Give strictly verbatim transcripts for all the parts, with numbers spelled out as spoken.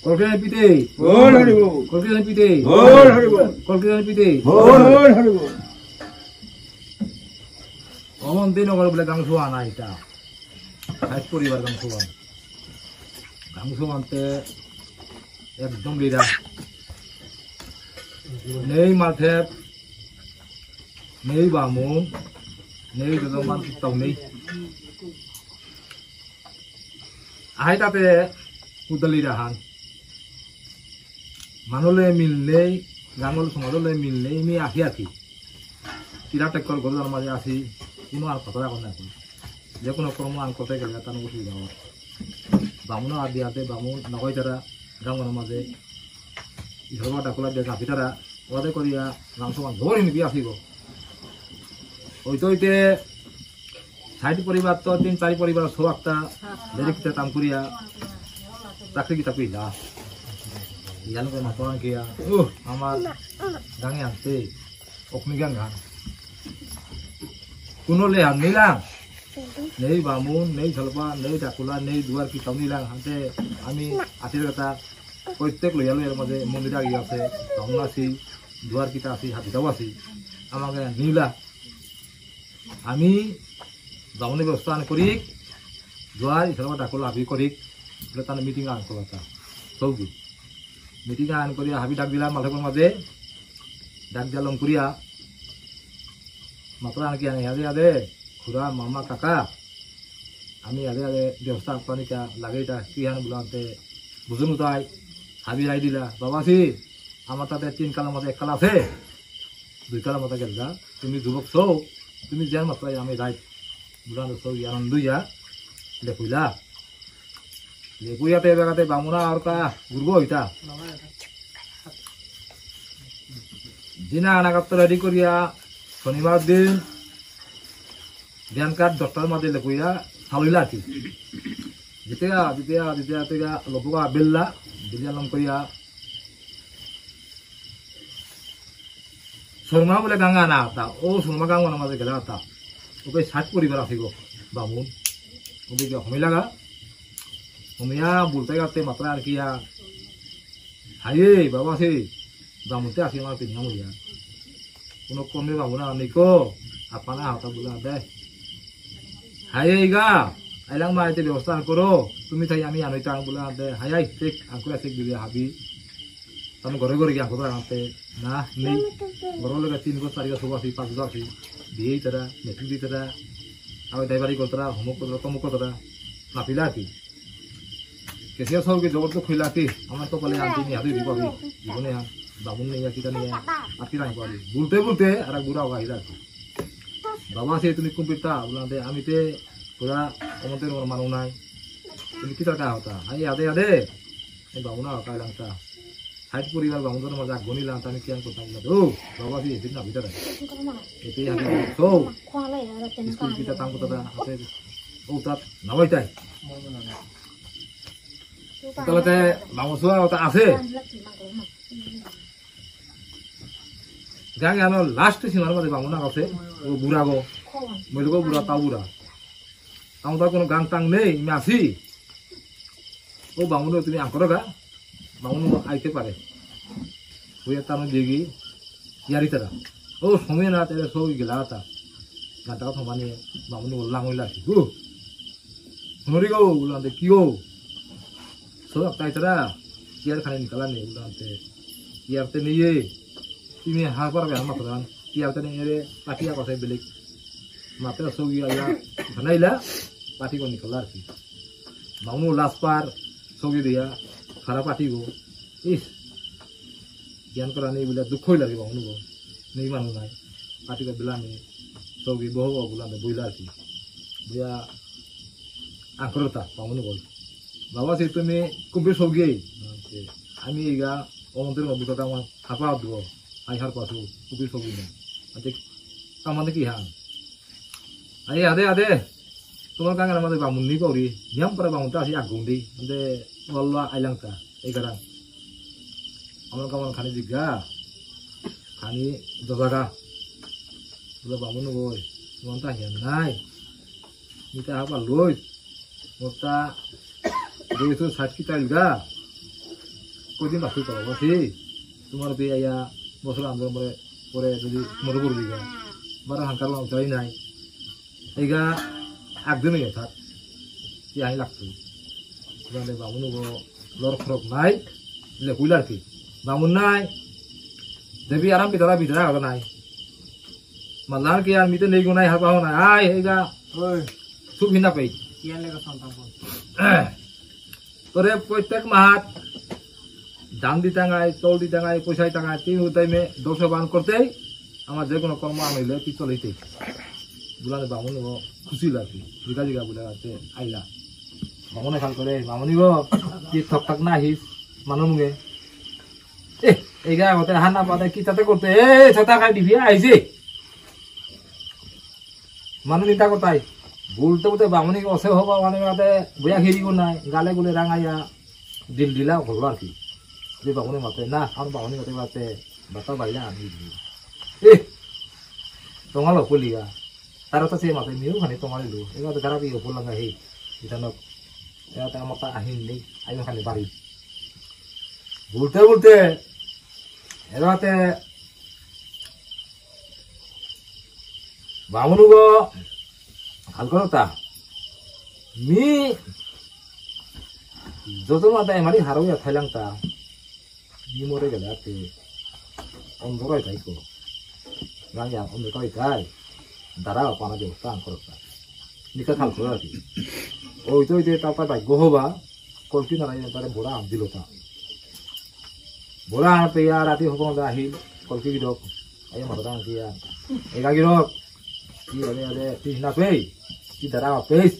কলকে পিতে। বল হরি বল। কলকে পিতে। বল হরি বল। কলকে পিতে। বল হরি বল। অমন দিন ওগর বুলে গাং সুয়ানা এটা। সাত পরিবার গাং সুয়ান। গাং সুয়ানতে একদম লিডার। নেই মালঠেপ, নেই বামুন, নেই যজমান, কিত্তাও নেই। আহাই তাতে উদলিরা হান। মানুলে মিল নেই, গাঙল সমাজলে মিল নেই, মি আহি আহি। কিরা টেক্কর গরুদার মাঝে আসি, কোনো আর কথা রাখো না এখন। যে কোনো কর্ম আন করতে গেলে তার অসুবিধা হয়। বামুন আর দিয়াতে বামুন নগই তারা গাঙর মাঝে। ইসব ডাকুলা দিয়ে গাফি তারা, ওদের করিয়া গাঙ সমান ধরে নিবি আসিব। হইতে হইতে ষাট পরিবার তো তিন চারি পরিবার সব একটা লেরিক কিতা কাম করিয়া চাকরি কিতা কইলা। ইয়ানো করে মাতন কিয়া, ও, আমার গাঙে আনতে, অগ্নি গাঙ গাঙ। কোনো লে আর নিলাম। নেই বামুন, নেই ঝলপা, নেই ডাকুলা, নেই দুয়ার কিতাও নিলাম। হাতে আমি আতির কথা প্রত্যেক লইয়া লইয়ার মাঝে মন্দির আগে আছে, বামুন আছি, দুয়ার কিতা আছি, হাতিটাও আছি। আমাকে নিলা। আমি যাওনে ব্যবস্থা আন করিক, জোয়ার ইসারা ডাকল হাবি করিক, বলে তার মিটিং আন করতা। সৌদি। মিটিং আন করিয়া হাবি ডাক দিলাম মালকর মাঝে, ডাক দিলাম করিয়া, মাত্র আনকি আনে, আদে আদে, খুড়া, মামা, কাকা, আমি আদে আদে ব্যবস্থা পানিকা লাগেইতা, কি হান বুলাতে, বুঝুন তাই, হাবি রাই দিলা, বাবা সি, আমার তাতে তিন কালার মধ্যে এক কালা আছে, দুই কালার মধ্যে গেল গা, তুমি যুবক সৌ, তুমি যেন মাত্র আমি রাইট, বুলাতে সৌ ইয়ারন দুইয়া, লেখুইলা। লেখুইয়াতে বেড়াতে বামুনা আর কা গুরগো হইতা। দিনা আনাগাত্ত রেডি করিয়া শনিবার দিন বিয়ানকার দশটার মাঝে লেখুইয়া সালইলা আর কি। দিতেগা, দিতেগা, দিতেগা, দিতেগা, লবুগা বেললা, বেলিয়া লম করিয়া। শর্মা বুলে গাঙ আনা আতা, ও শর্মা গাঙ আনা মাঝে গেলা আতা। ওকে ষাট পরিবার আসিব, বামুন। ওকে কি হমিলাগা? হমিয়া বুলতে গাতে মাত্র আর কি আর। হাইয়ে, বাবা সে, বামুনতে আসি আমার পিন্না মুড়িয়া। কোনো কমে বাবু না, নিকো, আপানা হাতা বুলা দে। হাই এই গা, আইলাং মা, এতে ব্যবস্থা আন করো, তুমি তাই আমি আনই তাং বুলা দে, হাই আই, ঠিক, আঙ্কুরা ঠিক দিলে হাবি। তাহলে ঘরে ঘরে গিয়া আঙ্কুরা আনতে, না, নেই। ঘরে লোকে তিন গো, চারি গো, সব আসি, পাঁচ গো আসি, দিয়েই তারা, মেট্রিক দিয়ে তারা, আবার ড্রাইভারি করতারা, হোমওয়ার্ক করতারা, তমুক করতারা, না পিলা কি। কেসিয়া সব কি জবর তো খুইলা কি, আমার কপালে আনতে নিয়ে হাতে দিব আমি, জীবনে আন, বাবুন নেই, আর কিতা নেই, আর কিতা নেই পারি। বলতে বলতে, আর এক বুড়া হওয়া হিলা কি। বাবা সে তুমি কুম্পিতা, বললাম, আমি তে পুরা অমতে তোমার মানু নাই। তুমি কিতার কা হতা? আই আদে আদে। এই বাবু না হতা লাগতা। ষাট পরিবার বাবু তোর মজা গনি লাগতা, আমি কিয়ান করতাম না। ও, বাবা সে এদিন না ভিতরে। এতেই আমি সৌ। স্কুল কিতা কাম করতা, হাতে ও তাত নাবাইতাই। তাহলে তে বাবু সৌ হতা আছে। গাঙ আনো লাস্ট সীমার মধ্যে বামুন আছে, ও বুড়া গো, মইল গো বুড়া, তাও বুড়া। তাও তার কোনো গান টাং নেই, আমি আসি। ও বামুন তুমি আঙ্কর গা, বামুন আইতে পারে। ওই একটা আমি দেখি, ইয়ারি তারা। ও সময় না, তাহলে সব গেলা তা। গানটা কথা মানে, বামুন বললাম, ওই লাগি। ও, হুনরি গো, বললাম, কি গো? সব একটা তারা, ইয়ার খানে নিকালা নেই, বললাম, ইয়ারতে নেই, তুমি হারপার বে আমার কথা। ইয়ারতে নেই রে, পাটিয়া কথা বেলেগ। মাতে সৌগি আয়া, বানাইলা, পাটি করে নিকলা আর কি। বামুন লাস্ট পার, সৌগি দিয়া, খারাপ পাটি গো। ইস, জ্ঞান করা নেই বলে দুঃখ হইল আর কি বামুন গো। নেই মানু নাই। পাটি করে দিলাম, সৌগি বহু বহু বললাম, বইলা আর কি। বুয়া, আক্রতা, বামুন গো। বাবা সে তুমি কুম্ভীর সৌগি। আমি ইগা, অমন্ত্রীর মধ্যে কথা আমার হাপা দিব। আই হার পাসু, কুম্ভীর সৌগি না। আচ্ছা, তার মানে কি হান? আরে আদে আদে, তোমার কাঙ্গার মধ্যে বামুন নি করি, নিয়াম পারা বামুন তা আসি আগুন দি, আদে ওয়াল্লা আইলাং তা, এই কারণ। আমার কামান খানি জিগা, খানি দজাগা। বলে বামুন গই, তোমার তা হিয়ান নাই। নিতে হাবা লই, মোর তা দুইশো ষাট কি তাইল গা। কদিন বাসু তো বাসি, তোমার বিয়া ইয়া বছর আন্দোলন পরে, পরে যদি মরে পড়ে দিগা, বারো হাঙ্কার উঠাই নাই, এইগা একদিন ইয়ে থাক, কি আই লাগতো, মানে বামুন গো, লড় খরক নাই, লে কইলার কি, বামুন নাই, দেবী আরাম বিতারা বিতারা আগে নাই, মালার কি আর মিতে নেই গো নাই, হারপাও নাই, আই, এইগা, ওই। সুখ হিনা পেই। ইয়ার লেগে সন্তান কোন? তোরে প্রত্যেক মাহাত দান দিতাঙাই, তল দিতাঙাই, পয়সা দিতাঙাই, তিন টাইমে দশ বান করতেই আমার যে কোনো কর্ম আনইলে তুই চলেইতেই। বুলানে বামুন ও খুশি লাগছে, জিগা জিগা বুলে আছে আইলা। বামুনে খাল করে, "বামুনি গো, তুই থক থাক না আহিস, মানু মুঙে।" এ, এই গায়ে হতে হান্না পাতে কি তাতে করতে, এ, ছটা খাই দিবি, আইসি। মানু চিন্তা করতাই, বুলতে বুলতে বামুনি অসে হবা, মানে মাতে বয়া খেলিব নাই, গালে গুলে রাঙাইয়া, দিল দিলা হলো আর কি। যে বামুনি মাতে, না, আমার বামুনি মাতে মাতে, বাতা বাইলা আমি দিল। এ, তোমালো কলিগা, তারা তো সে মাতে মিউ খানি তোমার লো, এবার তো গারা দিয়ে বললাম, হে, এটা নক, এটা তো আমার তা আহিন নেই, আমি খানি বাড়ি। বুলতে বুলতে, এবার তে, বামুনুগ, হালকরতা। মি, যত মাতা এমারি হারৌ ইয়া থাইলাংতা। মি মরে গেলে আতে। অন্ধকার তাই কো। গাঙ্গা অন্ধকার তাই। দাঁড়া, পানা দেবো, কাম করতা। নিকা খাল করে আর কি। ওই তো, ওই যে, তারপর ভাগ্য হবা। কলকি নারায়ণ তারে বড়া আম দিল তা। বড়া আম পেয়া রাতি হকন দা আহিল, কলকি গিরক। আইয়া মাতা দাম দিয়া। এগা গিরক। কি আরে আরে, তুই না পেই। কি দাঁড়া পেস।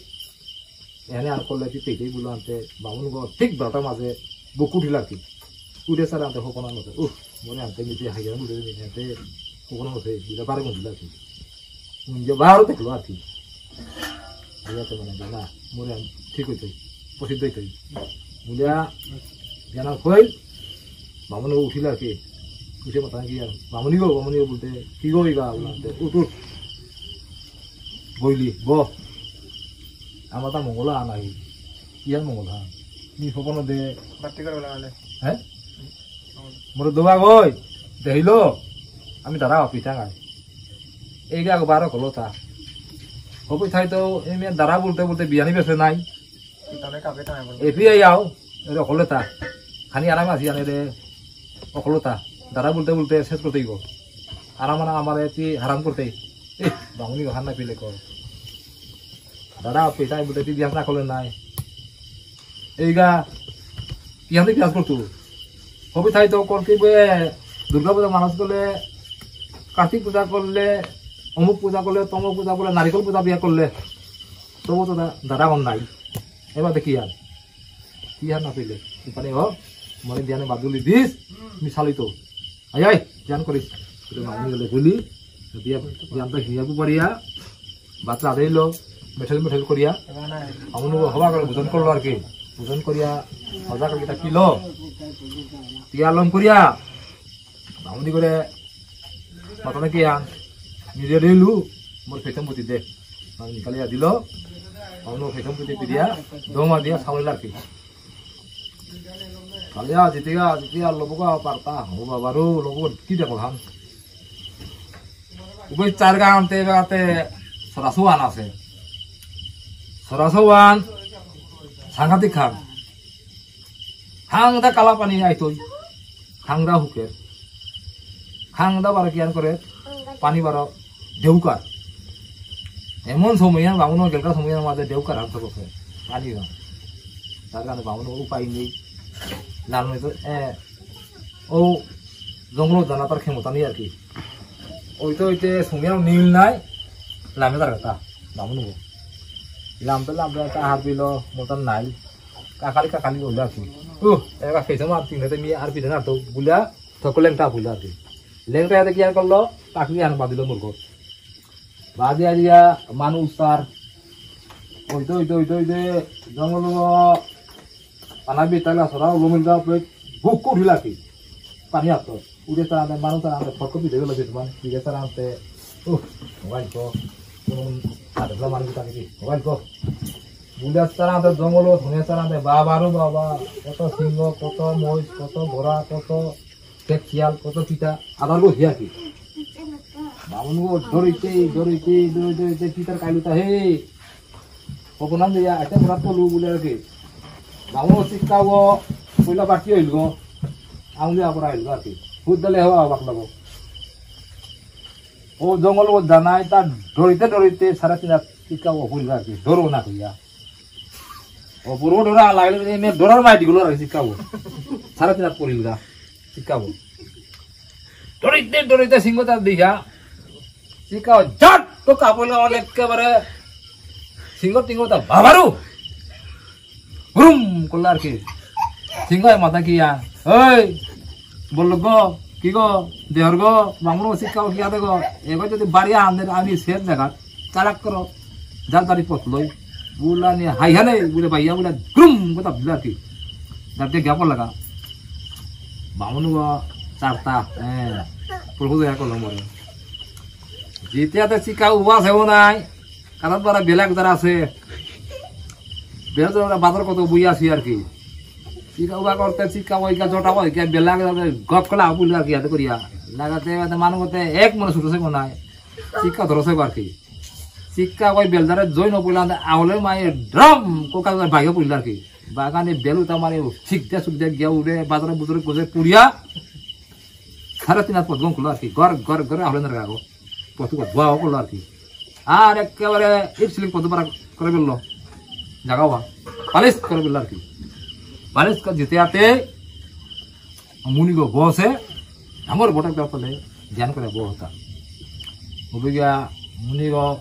এখানে আর করলে তুই পেটেই বুলো আনতে, বামুন গো ঠিক বারোটার মাঝে বুক উঠিল আর কি। উঠে স্যার আনতে হকন আনতে, উহ, মনে আনতে নিতে হাইয়া উঠে নিতে হকন আনতে, বুঝে বারো গন্ডিল আর কি। মুঞ্জে বারো দেখলো আর কি। বুঝাতে মানে যে না, মনে হয় ঠিক হইতই, প্রসিদ্ধ হইতই। বুঝা, জানা হইল, বামুন উঠিল আর কি। উঠে মাথা কি আর, বামুনি গো, বামুনি গো বলতে, কি গো ইগা, বলতে, উঠ, উঠ। বইলি, ব। আমার তা মঙ্গল আনাই। ইয়ার মঙ্গল হা। নি হবন দে। বাতি করে বলা মানে। হ্যাঁ? মোরে দোবা গই, দেখিল, আমি দাঁড়া অফিস টাঙাই। এই যে একবারও হলো তা। হবি থাই তো, এই মেয়ে দাঁড়া বলতে বলতে বিয়ানি বেসে নাই। তাহলে কাকে টাঙাই বলবো? এপি আই আও, এরে হলে তা। খানি আরাম আছি আনে রে, হলো তা। দাঁড়া বলতে বলতে শেষ করতেই গো। আরাম আনা আমার এপি হারাম করতেই। এ, বামুনি হার না পেলে কর। দাদা, পেশায় বুঝে তুই বিয়াস না করলে নাই। এইগা, কি হাতে বিয়াস করতো? হবি থাই তো কর কি বে, দুর্গা পূজা মানুষ করলে, কার্তিক পূজা করলে, অমুক পূজা করলে, তমুক পূজা করলে, নারিকল পূজা বিয়া করলে, তবু তো দা-, দাদা কর নাই। এবার দেখি আর। কি হার না পেলে? এখানে হ, মরে বিয়ানে বাদুলি দিস, মিশালি তো। আয় আয়, ধ্যান করিস। এটা মামনি গেলে বলি, বিয়া, বিয়ানটা হিয়াবু পারিয়া, বাচ্চা আদেইলো, মেঠেল মেঠেল করিয়া, আমনু হবা করে ভোজন করলো আর কি। ভোজন করিয়া, হজা করে এটা কিলো, টিয়া লম করিয়া, মামনি করে, মাথা নাকি আন, নিজে দিলু, মোর ফেচম বুতি দে। আমি নিকালিয়া দিল, আমনু ফেচম বুতি পিদিয়া, দমা দিয়া, সামনে আর কি। কালিয়া, জিতিয়া, জিতিয়া, লবুকা, পারতা, ও বাবা রো, লবুকা, কি দেখো ধান? উবে চার গানতে, বেড়াতে, সরাসুয়ান আছে। সরাসুয়ান, সাংঘাতিক খান। খাংদা কালা পানি আইতই। খাংদা হুকের। খাংদা বারো কিয়ান করে, পানি বারো দেউকার। এমন সময়, বামুন গেলকা সময় মাঝে দেউকার আর তো বসে। পানি না। তার কারণে বামুন উপায় নেই। লালন তো, এ, ও জঙ্গল জানা তার ক্ষমতা নেই আর কি। ওই তো ওই যে সুমিয়ার নীল নাই, লামে তার কথা, বামুন গো। লামতে লামতে একটা হাত দিল, মোটার নাই। কাকালি কাকালি বললে আর কি। ও, এবার খেতে মার তিন হাতে নিয়ে আর পিঠে না তো, বুলিয়া, থকো লেংটা বুলিয়া আর কি। লেংটা হাতে কি আর করলো, কাকলি আন বাঁধিল মুরগো। বাঁধিয়া দিয়া মানুষ তার, ওই তো, ওই তো, ওই তো, ওই যে, জঙ্গল পানা বিতালা সরা, লমিল গাঁও, বুক করিলা কি। পানি আসতো। উঠে তারা আনতে, মানুষ তারা আনতে, ফটকো পিঠে গেল, পিঠে মানে, পিঠে তারা আনতে, উহ, মোবাইল কো, কোনো আদেশলা মানুষ তাকে কি, মোবাইল কো। বুলে সারাতে জঙ্গল, ধনে সারাতে বাবারও বাবা, কত সিংহ, কত মহিষ, কত ঘোড়া, কত শেখ শিয়াল, কত চিতা, আদার গো হিয়া কি। বামুন গো ডরিতে, ডরিতে, ডরিতে, ডরিতে, চিতার কাইলুতা হে। কখন আমি ইয়া, এতে ঘোড়া তলু বুলে আর কি। বামুন গো চিক্কা গো, পয়লা বাকি হইল গো। আঙুলি আপরা হইল গো আর কি। হুদ্দালে হওয়া বাকলা গো। ও জঙ্গল ও জানাই, তা ডরিতে ডরিতে সারা চিনা চিক্কা ও হইল আর কি। ডরো না কইয়া। অপূর্ব ডরা লাগলে, এমনি ডরার মাই দিগুলো রাখে চিক্কাবো। সারা তিনাত পড়িল গা, চিক্কাবো। ডরিতে, ডরিতে সিংহ তার দিঘা। চিক্কাবো, জাট! তো কাপড় লাগানো একেবারে। সিংহ টিংহ তার বাবারও। হুরুম করলো আর কি। সিংহ মাথা কি ইয়া? এই, বলল গো, কি গো, দেহর গো, বামুন গো, চিক্কাবো কি আদে গো? এগো যদি বাড়ি আনদের আমি সেফ জায়গা, চালাক করো। যার দাড়ি পথ লই। বুলা নিয়ে হাই হানে, বুলে ভাইয়া বুলে, গ্রুম, কথা বুলে আর কি। দাঁতে গেপ লাগা। বামুন গো, চারটা, হ্যাঁ, প্রভু দয়া করলো মরে। যেতে আতে চিক্কা উবাস হবো নাই। কারণ তারা বেলাক যারা আছে, বেলাক যারা বাজার কত বই আছি আর কি। চিক্কা উবা করতে চিক্কা ওইকা জটা ওইকা বেলাক যারা গপ কলা বুলে আর কি, হাতে করিয়া। লাগাতে, লাগাতে মানু করতে এক মনে ছুটেছে মনে হয়। চিক্কা ধরেছে আর কি। চিক্কা ওই বেলদারে জয় নপইলা আহলে মায়ে ড্রাম কোকা ভাইও পড়িল আর কি। বাগানে বেলু তা মারে শিখতে সুখতে গিয়া উড়ে বাজারে বুজরে গোজে পুড়িয়া সারা তিনাত পথ গম করলো আর কি। গর গর গর আহলে না রাখো। পথ কো ধোয়া করলো আর কি। আর একেবারে ইট সিলিং পথ পারা করে ফেললো। জাগাওয়া। পালিশ করে ফেললো আর কি। পালিশ করে যেতে আতে মুনিগো বসে, ডাঙর বটক দা তলে ধ্যান করে বহতা। অবিগা মুনিগো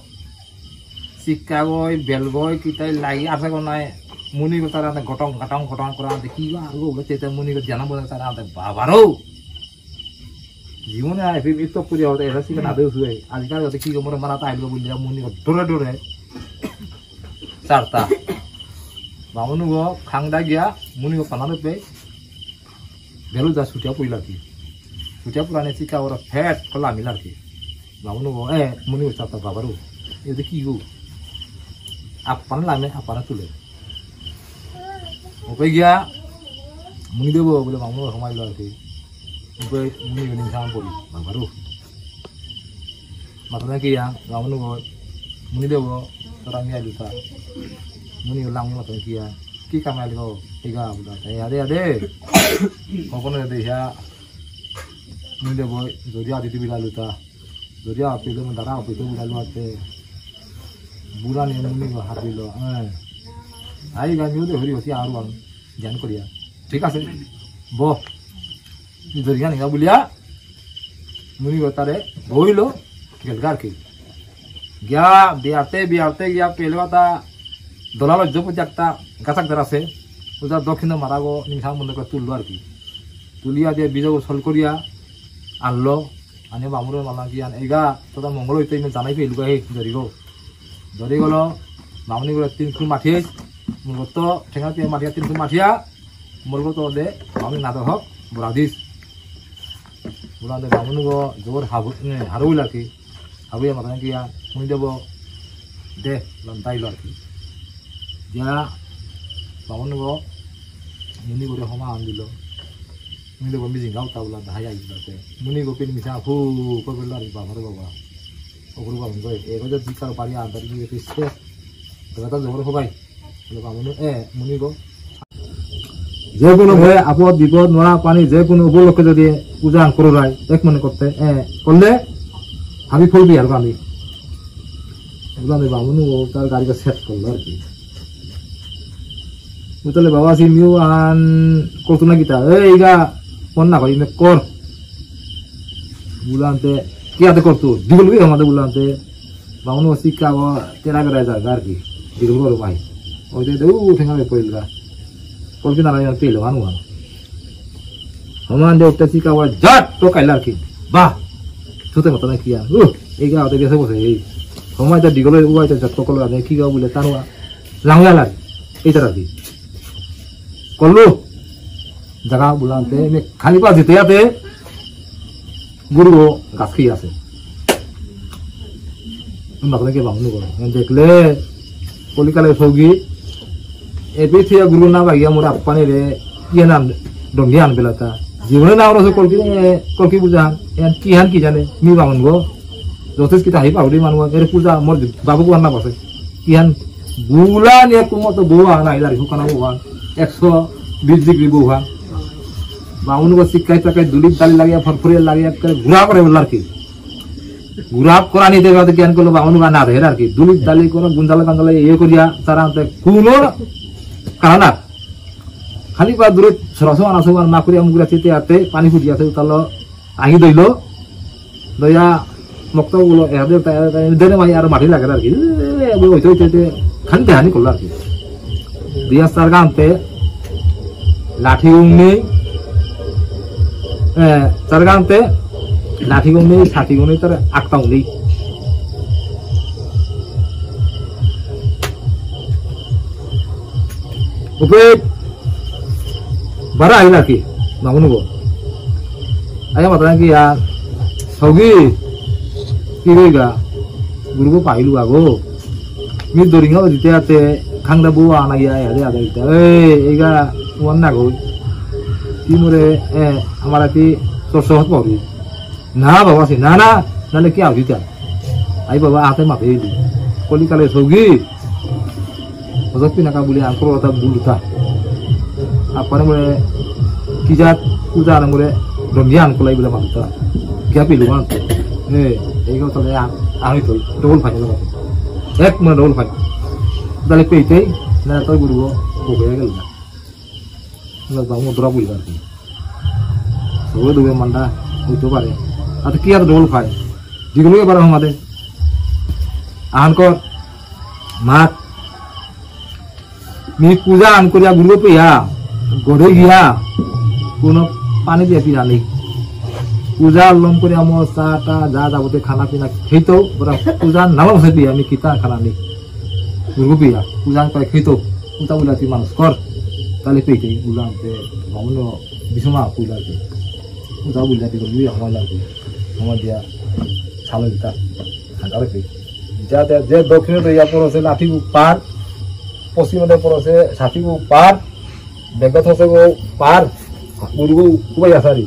চিক্কা গই, বেল গই, কিতাই লাগি আছে গো নাই। মুনিগো তারা আতে গটং, গটং, গটং করে আতে কি গো, আর গো, উড়ে চেতে মুনিগো জানা বলে তারা আতে বাবারও। জীবনে আয়, ফির ইতো পুরি হতে, এসা শিখে না দেউ সুয়ে। আজকাল হতে কি গো, মোরে মারা তাইল গো, বুঝলি, মুনিগো ডরে ডরে। চারটা। বামুনগো খাংদা গিয়া, মুনিগো পানারে পে, বেলু যা ছুটিয়া পইলা কি। ছুটিয়া পুরানে চিক্কা ওরা ফেট করলা মিলার কি। বামুনগো, এ, মুনিগো চাতা বাবারও। এ দেখি গো। আপান লামে, আপান তুলে। ওপে গিয়া, মুনি দেব বলে বামুনগো সময় লো আর কি। ওপে মুনি বেনি সাম পড়ি, বাবারও। মাথা নাকি ইয়া, বামুনগো, মুনি দেব, তোরা আমি আলু তা। মুনি লাং মাথা নাকি ইয়া, কি কামে আলু গো, এগা বুলা, তাই আদে আদে। কখনো দে ইয়া, মুনি দেব, জরিয়া দিতে বিলালু তা। জরিয়া পেলে মো দাঁড়া, পেতে বিলালু আতে। বুড়া নিয়ে মুনিগো হাত দিল, হ্যাঁ। আই গামিও দে হরি হতি আরু আরু, ধ্যান করিয়া। ঠিক আছে, ব। জরিয়া নিগা বুলিয়া, মুনিগো তারে বইল, গেলগা আর কি। গিয়া, বিয়াতে, বিয়াতে গিয়া পেলগাতা দলাল জপ একটা গাছাক ধর আছে, ওটা দক্ষিণ মারাগো নিংসা মন্দ করে তুললো আর কি। তুলিয়া দিয়ে বীজগো সল করিয়া আনলো, আনে বামুরে মালা কি আন, এগা, তোরা মঙ্গল হইতে ইমে জানাই পেলগা হে, ধরিগো। ধরিগলো, বামুনি করে তিন খুন মাঠিয়ে, মূলত ঠেঙা পেয়ে মাঠিয়া তিন খুন মাঠিয়া, মূলত দে, বামুনি নাদক হক, বুড়া দিস। বুলাতে বামুনগো জবর হাবু-, এ, হারৌ লাগে। হাবুয়া মাথা কিয়া, মুনি দেব, দে, লন্তাইল আর কি। যা, বামুনগো, মুনিগরে হমা আন দিল। মুনি দেব মিজিং গাও তাবলা, দাহাই আই দিলাতে। মুনিগো পিন মিশা, ফু, কো বেলা রে বাবা রে বাবা। ওগুলো বামুন গো, এগো যে দিকার পারি আন্দার গিয়ে পিছে। দাদা জবর হবাই। বুলে বামুন, এ, মুনিগো। যে কোনো ভয়ে আপদ বিপদ, মরা পানি, যে কোনো উপলক্ষে যদি পূজা করো রায়, এক মনে করতে, এ, করলে আমি ফল দিয়ে আর আমি। বুলে আমি বামুন ও তার গাড়িটা সেট করলো আর কি। বুলে, "বাবা, সে মিউ আন করতো না কিতা? এ, এইগা ফোন না করি, মে কর।" বুলান্তে, "কি আতে করতো?" দিগুল বি আমাদের বুলান্তে, বামুন ও শিক্ষা ও তেরা বেড়ায় যায় আর কি। দিগুল করো ভাই। ওই যে, ও, ঠেঙা পড়িল গা। কলকি না, পেলো, আনু, আনু। হমান দে উঠতে শিক্ষা ও জাট তো কাইল আর কি। বাহ! ছুতে মতো না কি আর। উহ, এই গা, ওতে গেছে বসে, এই। হমান দে দিগুল, ও, এটা জাট তো কল, আনে কি গা বুলে, তানুয়া। লাঙ্গা লারি। এই তারা কি। করলো। জাগা বুলান্তে, এমনি খালি পা যেতে যাতে, গুরু গাছ খেয়ে আছে। বাপরে কে বামুন করে। দেখলে, কলিকালে সৌগি, এপি থিয়া গুরু না বাগিয়া মোর আপ্পানে রে, ইয়ে নাম ডঙ্গি আন বেলাতা। জীবনে না ওরা কলকি, এ, কলকি বুঝা হান, এন কি হান কি জানে, মি বামন গো। যথেষ্ট কিতা হাই পাউরি মানু, এর পূজা মোর বাবু কো না বসে। কি হান, বুলা নিয়ে কুমো তো বউ আনা ইলারি হুকানা বউ আন, একশো বিশ ডিগ্রি বউ আন। বামন গো শিক্ষায় তাকে দুলিপ দালি লাগিয়া, ফরফরিয়া লাগিয়া, করে ঘুরা করে বললার কি। গুরাপ করানি দেবে, অত জ্ঞান করলো বা অনুমান না দেয় আর কি। দুলিত দালি কোনো গুন্দালে গান্দালে ইয়ে করিয়া তারা আনতে কোনো কারণ আর। খালি বা দূরে সরাসরি আনা সমান না করিয়া মুগুরা চেতে আতে পানি ফুটি আছে, তাহলে আহি দইল। দইয়া মক্ত গুলো এহাদে তাই দেনে ভাই আর মাটি লাগে আর কি। এ, এ, ওই তো, ওই তো, ওই তো, খালি দেহানি করলো আর কি। দিয়া চার গানতে লাঠি উংনি, এ, চার গানতে লাঠি উংনি, ছাতি উংনি, তার আক্তা উংনি। ওকে, বারা আইলা কি? মামুনি গো। আয়া মাত্রা কি আর? সৌগি, কি রইগা? গুরুগো পাইলু আগো। মি দরিঙা দিতে আতে খাংদা বউ আনা গিয়া আদে আদে দিতে। এই, এইগা ওয়ান না গো। কি মোরে, এ, আমার কি তোর সহজ পাবি? না বাবা, সে না, না, নালে কি আউজি তা? আই বাবা, আতে মাতে দি। কলিকালে সৌগি। হজক পিনাকা বুলে আঙ্কুর কথা বুলতা। আপনে মোরে কি জাত পূজা না মোরে ডন্ডিয়ান কলাই বুলে মানতা। গিয়া পিলু মানতা। এ, এই কথা লে আ-, আমি তো ডবল ফাইন। এক মানে ডবল ফাইন। তাহলে পেইতেই, না তো গুরু, ও হয়ে গেল না। না, বাবু মুদ্রা বুঝবে আর কি। সবে ডুবে মান্ডা হইতে পারে। আর কি আর ডবল ফাইন? যেগুলোকে পারে আমাদের। আহান কর, মাত, মি পূজা আন করিয়া গুরু পেয়া, ঘরে গিয়া, কোনো পানি দিয়া পিনা নেই। পূজা আলম করিয়া মোর চা টা যা যাবতীয় খানা পিনা খেতো, ওরা পূজা নাম বসে দিয়া, আমি কিতা খানা নেই। গুরু পেয়া, পূজা আন করে খেতো, উতা বুলা তুই মানুষ কর, তাহলে পেতে, বুলা আনতে, মামুন বিষমা পূজা আনতে। উতা বুলা তুই, বুলা আমার লাগবে, আমার দিয়া, ছালো দিতা, হাঁটা রেখে। যা, যা, যে দক্ষিণে তো ইয়া পড়ছে লাঠি পার, পশ্চিমে তো পড়ছে ছাতি পার, বেগত হচ্ছে গো পার, গুরু গো উবাই আসারি।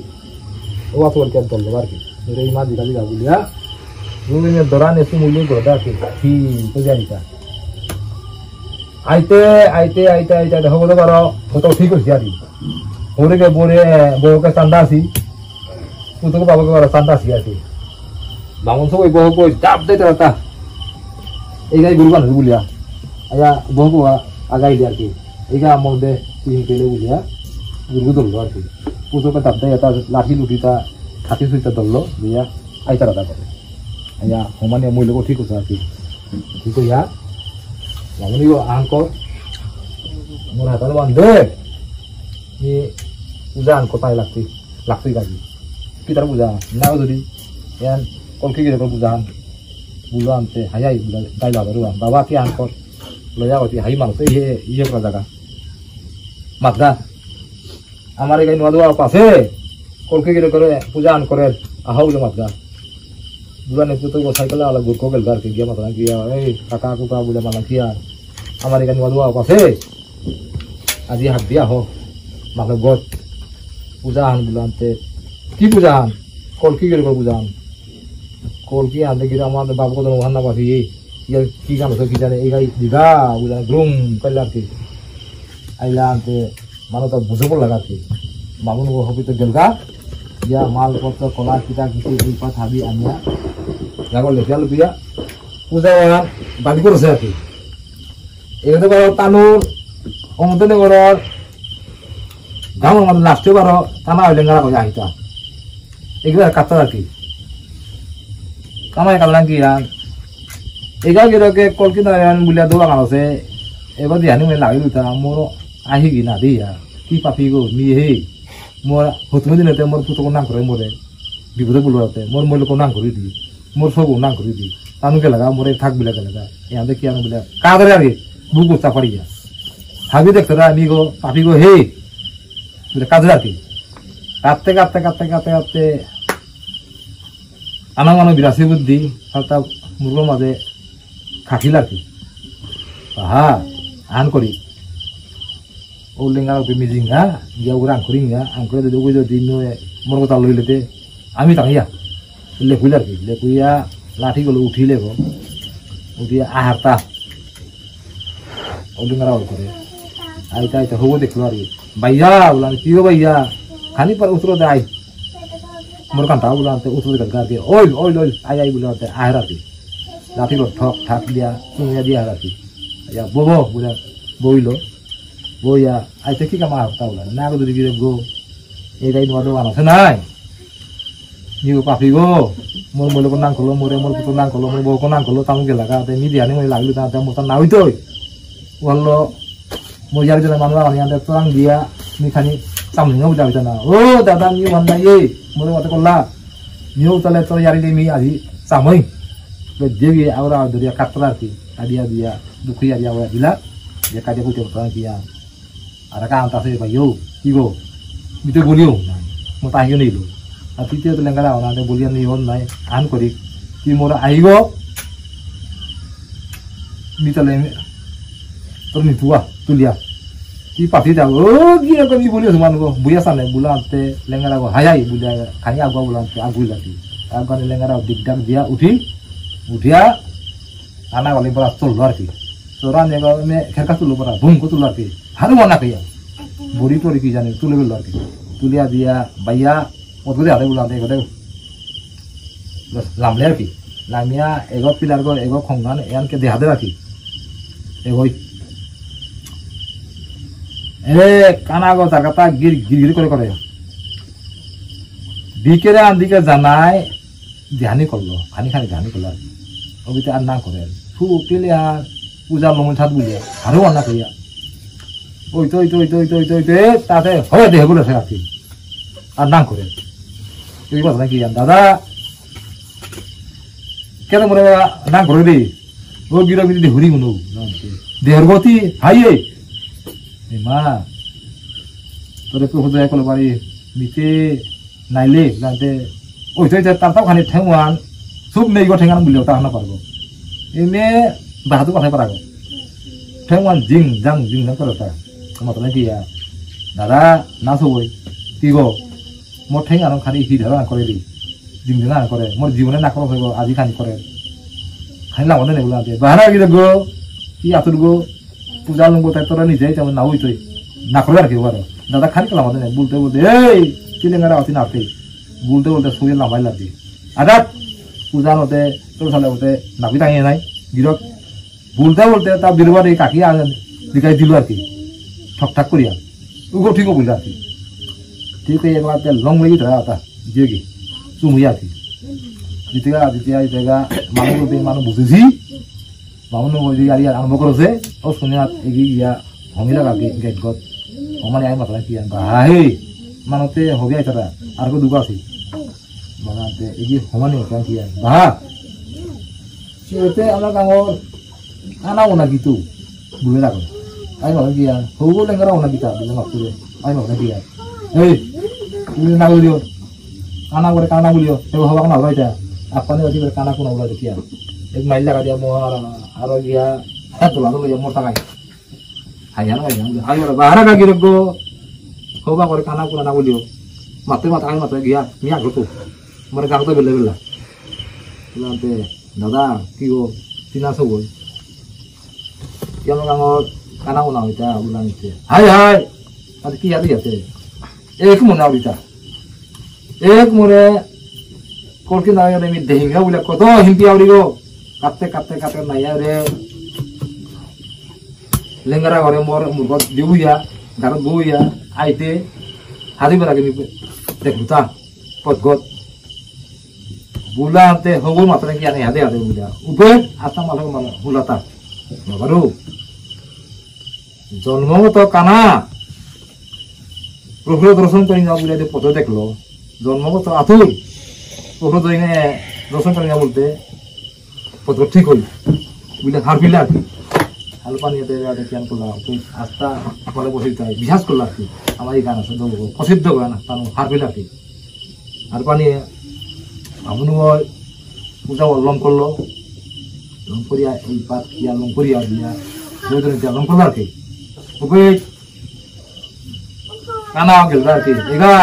ও আতো আর কি দল আর কি। এর এই মাঝে খালি যাবো লিয়া। রুবিনে দরা নেসু মুলি গদা কি। কি তো জানিতা। আইতে, আইতে, আইতে, আইতে, আইতে, হবো তো বারো, কত ঠিক হইছে আর কি। ওরে কে বরে, বউকে চান্দা আসি। পুতকে বাবাকে বারো চান্দা আসি আসি। বামুন সব ওই বউকে ওই ডাব দে তারা তা। এই গাই গুরু বান্ধব বুলিয়া। আয়া বউকে আগাই দিয়ে আর কি। এই গা আমল দে, তিন পেলে বুলিয়া। গুরু দল আর কি। পুতকে ডাব দে, এটা লাঠি লুটি তা, খাতি সুইটা দল, দিয়া, আইতারা তা করে। আয়া, হমানে মই লোক ঠিক আছে আর কি। ঠিক হইয়া, মামুনি গো আনকো, মোর হাতাল বান্ধে, ই পূজা আনকো তাই লাগতই, লাগতই গাজি। কি তার পূজা? না যদি, এন কলকি গিরে পূজা আন, বুলো আনতে, হাই হাই, বুলো, তাই লাগারু আন। বাবা কি আনকো, লয়া গতি, হাই মানুষ, এই, এই, এই পুরা জায়গা। মাতগা। আমার এখানে নুয়া দোয়া পাশে, কলকে গিরে করে, পূজা আন করে, আহা বুলে মাতগা। বুলা নেতৃত্ব গো সাইকেল আলা গুরকো গেল গার কে গিয়া মাতনা গিয়া, এই, কাকা কুকা বুলে মানা কিয়া। আমার এখানে নুয়া দোয়া পাশে, আজি হাত দিয়া হো, মাতলো গত। পূজা আন বুলা আনতে। কি পূজা আন? কলকি গিরে করে পূজা আন। কলকি আনতে গিরে আমার বাবু কত ওহান না পাশে, ইয়া কি গান আছে কি জানে, এই গাই দিদা, বুলা গ্রুম, কাইলা আর কি। আইলা আনতে, মানে তো বুঝে পড়ল আর কি। বামুন গো হবি তো গেলগা, ইয়া মালপত্র, কলা, কিতা, কিতি, এই পাঁচ হাবি আনিয়া, যাবো লেখিয়া লুকিয়া, পূজা বাড়ি করেছে আর কি। এখানে বারো তানুর, অমতে নেগরর, গাঁও আমার লাস্টে বারো, তানা হইলে গাড়া করে আহিতা। এগুলো কাটতে আর কি। কামাই কাটলাম কি আর? এগা গিরকে কলকি নারায়ণ বুলিয়া দোয়া কান আছে। এবার দিয়ে আনি লাগে দুটা মোর আহি কি না দিয়া। কি পাপি গো, মি হে। মোর হতুমে দিনতে মোর পুতক নাম করে মোরে। বিপদে বুলতে, মোর মোর লোক নাম করে দি। মোর সব নাম করে দি। তানুকে লাগা, মোরে থাক বুলে লাগা। এ আমাদের কি আনো বুলে, কাদের আর কি? বুক চাপাড়িয়া। হাবি দেখতে রা, মি গো, পাপি গো, হে। বুলে, কাদের আর কি? কাটতে, কাটতে, কাটতে, কাটতে, কাটতে, আনাম আনাম বিরাসি বুদ্ধি, সারতা মুরগো মাঝে খাকিল আর কি। আহা, আন করি। ও লেঙ্গা ওকে মিজিঙ্গা, গিয়া ওরা আঙ্কুরিঙ্গা, আঙ্কুরে যদি ওকে যদি নো মরগতা লইলেতে, আমি তাঙ্গিয়া। লেকুইলা আর কি, লেকুইয়া লাঠি গুলো উঠিলে গো। উঠিয়া আহারতা। ও লেঙ্গারা ওর করে। আইতা আইতা হবো দেখলো আর কি। ভাইয়া, বললাম, "কি গো ভাইয়া? খানি পর উতরো দে আই।" মোর কান্তা বললাম, "তে উতরো দে কালকে আর কি।" "ওই, ওই, ওই, আই, আই," বললাম, "তে আহার আর কি।" লাঠি গুলো ঠক ঠাক দিয়া, চুমিয়া দিয়া আহার আর কি। ইয়া, "ববো," বলে, বইলো। বইয়া, "আইতে কি কামা হারতা বলা? না গো, দুরি গিরে গো। এই তাই নোয়া দোকান আছে নাই? নিগো পাপি গো। মোর মোলে কো নাং কলো, মোরে মোর পুতো নাং কলো, মোর বউ কো নাং কলো, তামু গেলা গা, তাই নি দিয়া নি মোরে লাগলি তা, তা মোর তা না হইতই। ওয়াল্লো, মোর ইয়ার জন্য মানুষ আনি আনতে তোরাং দিয়া, নি খানি সামনে নিয়ে উঠা হইতা না। ও দাদা, নি ওয়ান নাই, মোরে মাতে কল্লা। নিও তাহলে তোর ইয়ারি দে মি আজি সাময়।" তো যে গিয়ে আওরা দরিয়া কাতরা আর কি, আদিয়া দিয়া, দুঃখী আদিয়া ওরা দিলা, যে কাজে কইতে পারতাম কি আর। আর কান তাসে ভাইও, কি গো? মিতে বলিও না। মো তাহিও নেই লো। আর তৃতীয় তো লেঙ্গারা ওনা, তে বলিয়া নেই হন নাই, আন করি। কি মোর আইগো? মিতালে, তোর মিতুয়া, তুলিয়া। কি পাতি যাও? ও, কি রকম কি বলিও তোমার গো? বুয়া সামনে, বুলা আনতে, লেঙ্গারা গো, হাই হাই, বুলিয়া, খানি আগুয়া বুলা আনতে, আগুই লাগি। আগুয়া লেঙ্গারা দিক ডাক দিয়া, উঠি, উঠিয়া, আনা গলে বলা চললো আর কি। তোরা নেগা মে খেরকা তুলো পরা, বুম কো তুলো আর কি। হারু মানা কইয়া। বুড়ি টরি কি জানে, তুলে বেললো আর কি। তুলিয়া দিয়া, বাইয়া, অত করে আরে বুলাতে, এগো দে। বাস, লামলে আর কি। লামিয়া, এগো পিলার গো, এগো খঙ্গান, এহান কে দেহা দে আর কি। এগোই। এরে, কানা গো, তার কথা গির, গির, গির করে করে। বিকেরে আন্দিকে জানায়, ধ্যানই করলো, খানি খানি ধ্যানই করলো আর কি। অবিতে আর না করে। ফু, পেলে আর পূজা লমন ছাদ বুলিয়া, আরো আনা কইয়া। ওই তো, ওই তো, ওই তো, ওই তো, ওই তো, ওই তো, এ, তাতে হয় দেহ বলে সে আর কি। আর না করে। এই কথা নাকি জান, দাদা? কেন মনে হয় না করে রে? ও গিরো গিরি দেহুরি মনো। দেহর গতি, হাইয়ে। এ মা, তোরে প্রভু দয়া করলো বাড়ি, মিতে নাইলে, জানতে, ওই তো, ওই তো, তার তাও খানি ঠেঙ্গুয়ান, সুপ নেই গো ঠেঙ্গান বুলিও, তা না পারবো। এমনি বাহাদুর কথা পারাগো। ঠেঙ্গুয়ান জিং, জাং, জিং, জাং করে তা। আমার তো নাকি, আ, দাদা, না সবই, কি গো? মোর ঠেঙ্গান খালি হিট ধরা করে দি। জিং ধরা করে, মোর জীবনে না করো হইব, আজি খানি করে। খানি লাগো না, এগুলো আনতে। বাহারা গিয়ে গো, কি আতুর গো, পূজা লঙ্গ তাই তোরা নিজে, তেমন না হইতই। না করে আর কি, বারো। দাদা খানি কালা মাঝে নেই, বলতে বলতে, এই, কি লেঙ্গারা অতি নাতে। বলতে বলতে, শুয়ে লামাই লাগি। আঘাত, পূজা নতে, তোর সালে হতে, নাবি টাঙিয়ে নাই, গিরক। বলতে বলতে, তা বিরুবারে কাকি আ-, দিকাই দিল আর কি। ঠকঠাক করিয়া। উগো ঠিক বললে আর কি। ঠিক হয়ে এবার তে লং লেগে ধরা তা, দিয়ে কি। চুমুই আর কি। জিতেগা, জিতেগা, জিতেগা, মানু বলতে মানু বুঝেছি। বামুন ওই যে ইয়ারি আরম্ভ করেছে, ও শুনে আর এগিয়ে গিয়া হমিলা কাকে গেট গত। হমানি আই মাত্রা কি আনবা? হা হে, মানতে হবে আইতারা, আর কো দুগা আছে। বানাতে এগিয়ে হমানি মাত্রা কি আনবা? হা? সিওতে আমার কাঙর আনা ওনা কিতু, বুলে রাখো। আই মাত্রা কি আন? হবো লেঙ্গারা ওনা কিতা, বুলে মাত্রা। আই মাত্রা কি আন? এই, তুমি না বলিও। কানা করে কানা বলিও, সে হবা কানা হবা এটা। আপানি বাতি করে কানা কোনা বলা দেখিয়া। এক মাইল লাগা দিয়া মোহার, আরো গিয়া, হাত তোলা তোলা গিয়া মোর টাকায়। হাইয়া না, হাইয়া না। আই ওরা বাহারা গা গিরক গো। হবা করে কানা কোনা না বলিও। মাতে মাতে আই মাতে গিয়া, মিয়া গো তো। মোর গাগতো বেলে বেলা। বুলাতে, দাদা, কি গো? চিনা সব গো। কেমন কাঙর কানা কোনা হইতা, বুলাতে। High high. আর কি ইয়াদ আছে? এক মনে আউরিতা। এক মনে কলকি না রে মি দেহিঙ্গা বুলে কত হিম্পি আউরিগো। কাটতে কাটতে কাটতে নাইয়া রে। লেঙ্গারা ঘরে মোর মুরগত দিবুইয়া, গারত বউইয়া, আইতে, হারি বেলা গিনি দেখুতা, পথগত। বুলাতে হবুর মাত্রা কি আনে হাদে হাদে বুলা। উপে আস্তা মাথা মানে হুলাতা। বাবারু। জন্মগত কানা, প্রভু দর্শন করি না বুলে যে পথ দেখলো, জন্মগত আতুর, প্রভু দই-, দর্শন করি না বলতে, পথ ঠিক হইল, বুলে হারপিলা আর কি। হাল পানি এতে এতে কিয়ান করলা, তুই আস্তা বলে বসে তাই, বিশ্বাস করলা আর কি। আমার এই গান আছে, দল প্রসিদ্ধ গান, তার হারপিলা আর কি। আর পানি আমন হয়, পূজা লম করলো, লম করিয়া এই পাত কিয়া লম করিয়া দিয়া, দুই দিন দিয়া লম করলো আর কি। ওকে, কানা গেল আর কি। এগা,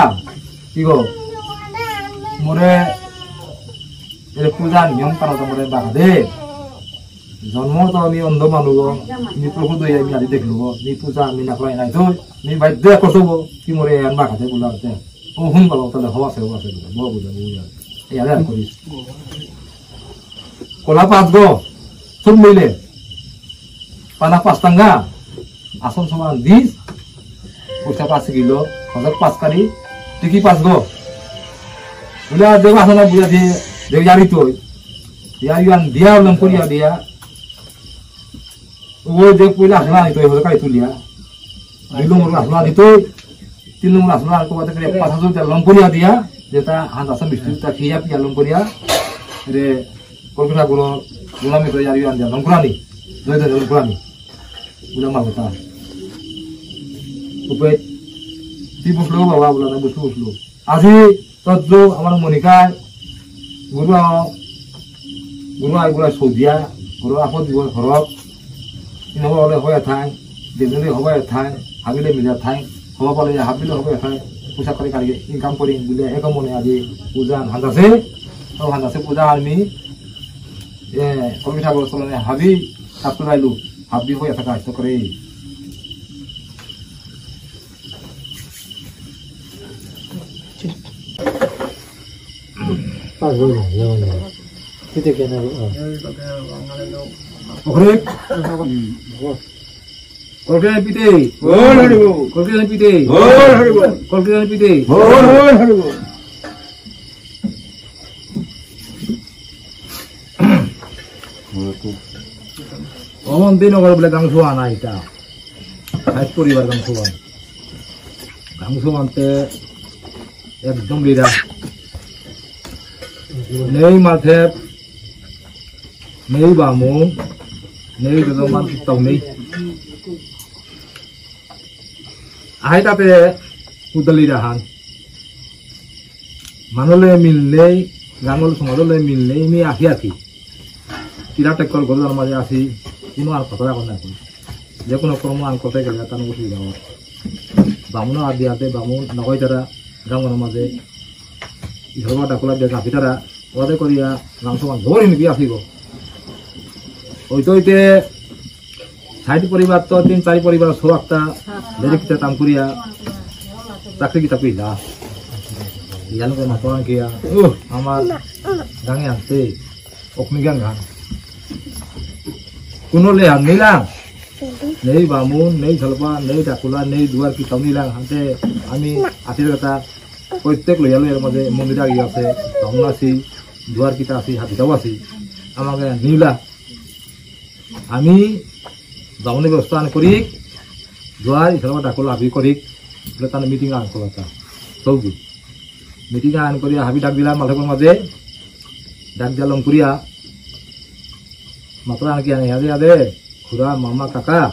কি গো? মোরে, এরে পূজা নিয়ম কানা তো মোরে বাগা দে। জন্ম তো আমি অন্ধ মানু গো, নি প্রভু দই আমি আদি দেখলু গো, নি পূজা আমি না করাই নাই তো, নি বাধ্য করতে গো, কি মোরে আর বাগা দে বুলা আছে। ও হুম বাবা, তাহলে হওয়া সে, হওয়া সে, বউ বুঝা, বউ বুঝা। এই আরে আর করিস। কলা পাঁচ গো, সব মিলে। পানা পাঁচ টাঙ্গা, আসন সমান দিস, পয়সা পাঁচ কিলো, হাজার পাঁচ কারি, তুই কি পাঁচ গো? বুঝা, দেব আসন বুঝা দিয়ে, দেব ইয়ারি তো। ইয়ারি আন দিয়া, লম করিয়া দিয়া। ওই যে পয়লা আসন আনি তো, হাজার কারি তুলিয়া। দুই নম্বর আসন আনি তো, তিন নম্বর আসন আনি তো, পাঁচ হাজার টাকা লম করিয়া দিয়া, যেটা হাত আসন বিষ্ণু, তা খেয়া পিয়া লম করিয়া, রে, কলকাতা গুলো, গুলামি তো ইয়ারি আন দিয়া, লম করানি, জয় জয় লম করানি। বুঝা মাল কথা। উপে, তুই বসলো বাবা, বুলা না, বসলো, বসলো। আজি তদ্রু আমার মনিকায়, গুরু আ-, গুরু আই গুরু সৌদিয়া, গুরু আপদ দিব ঘরত, ইনবা হলে হয়ে থাই, দেবলে হবায় থাই, হাবিলে মিলা থাই, হবা পালে হাবিলে হবায় থাই, পোশাক করে কারিগে income করি বুলে এক মনে আজি পূজা হান্দাসে, ও হান্দাসে পূজা আর্মি, এ, কলকি ঠাকুর চলনে হাবি, কাপড় আইলু, হাবি হয়ে থাকা আসতে করে। পাঁচ বই না, যেমন না। পিঠে কেন? ওরে। কলকে পিঠে। ওর হরিব। কলকে পিঠে। ওর হরিব। কলকে পিঠে। ওর হরিব। অমন দিন ওগুলো বলে গাং শুয়া না এটা। ষাট পরিবার গাং শুয়া। গাং শুয়ানতে একদম লিডার। নেই মাঠে, নেই বামু, নেই যজমান কিত্তাও নেই। আহে তাতে উদলিরা হান। মানুলে মিল নেই, গাঙল সমাজলে মিল নেই, মি আহি আহি। কিরা টেক্কর গরু আমার মাঝে আসি, কোনো আর কথা রাখো না এখন। যে কোনো কর্ম আন করতে গেলে তার অসুবিধা হয়। বামুন আর দিয়াতে বামুন নগই তারা গাঙর মাঝে। ইহবা ডাকুলা দিয়ে গাফি তারা, ওদের করিয়া গাঙ সমান ধরে নিবি আসিব। ওইতে ওইতে ষাট পরিবার তো তিন চারি পরিবার সব একটা লেরিকতে কাম করিয়া চাকরি কিতা কইলা। ইয়ালো করে মাতন কিয়া, উহ, আমার গাঙে আনতে, অগ্নিগান গান। কোনো লে আর নিলাম। নেই বামুন, নেই সলপা, নেই ডাকুলা, নেই দুয়ার কিতাও নিলাম। হাতে আমি আশীর্বাদ প্রত্যেক লইয়া লইয়ার মধ্যে মন্দির আগে আছে, বামুন আছি, দুয়ার কিতা আছি, হাতিটাও আছি। আমাকে নিলা। আমি বামুনি ব্যবস্থা আন করি, দুয়ার ইসালবা ডাকল হাবি করি, বলে তার মিটিং আন করতা। সৌদি। মিটিং আন করি হাবি ডাক দিলাম মালকর মাঝে, ডাক দিলাম করিয়া, মাত্র আন কি আনে, আদে আদে, খুড়া, মামা, কাকা,